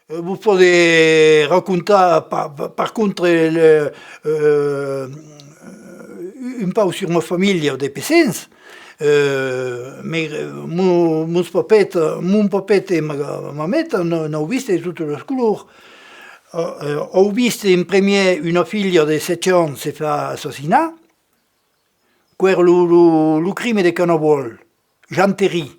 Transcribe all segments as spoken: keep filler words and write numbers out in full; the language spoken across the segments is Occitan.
Vos pòde racontar, par, par, par contra, le, euh, un pauc sur ma familha de Pessens. Euh, me, mon, mon papet, mon papet e ma, mameta n'an, n'an vist de totas las colors. Euh, euh, an vist en premier una filha de sèt ans se far assassinar. Qu'èra lo, lo, lo crime de Canavòl, Jean Terry.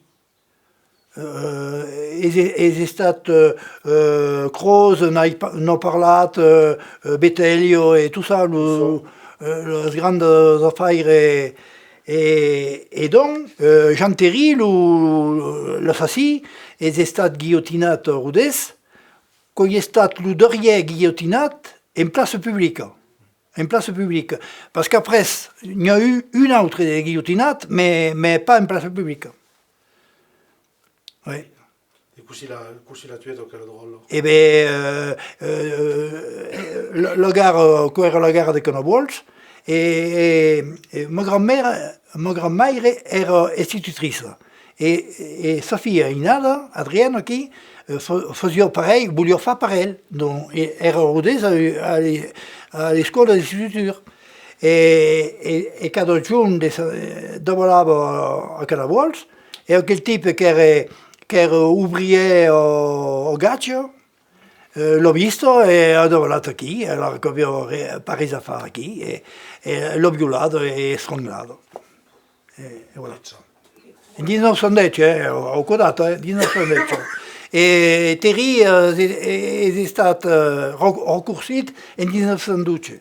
Euh, es, es estat, euh, euh, Cros, n'ai pa-, n'an parlat, euh, euh, Betèlio e tot ça, lo, euh, las grandas afaires. E, e, e donc, euh, Jean Terry, lo, l'assassin, es estat guilhotinat a Rodés, qu'es estat lo darrièr guilhotinat en plaça publica. En plaça publica. Parce qu'après, n'i a eu un autre de guilhotinat, mais, mais pas en plaça publica. Oui. E cossí l'a, cossí l'a tuat aquela dròlla? E ben, euh, euh, la, la gara, qu'èra la gara de Canavòls, e, e, e ma grand-maire, ma grand-maire èra institutriça. E, e sa filha ainada, Adriana, aquí, eh, fa-, fasiá parelh, voliá far parelh. Donc, e, èra a Rodés a, a, a l'escòla d'institutura. E, e, e cada jorn de sa-, davalava a Canavòls, e aquel tipe qu'èra, qu'èra obrièr a, a Gatja, eh, l'a vista e a davalat aquí, alara qu'aviá re-, pas res a far aquí, e, e l'a violada e estranglada. E, e voilà. En dètz-e-nòu cent dètz, eh, au, au codat, eh, dètz-e-nòu cent dètz. E Terry, eh, es, es estat, eh, rac-, racorsit en dètz-e-nòu cent dotze.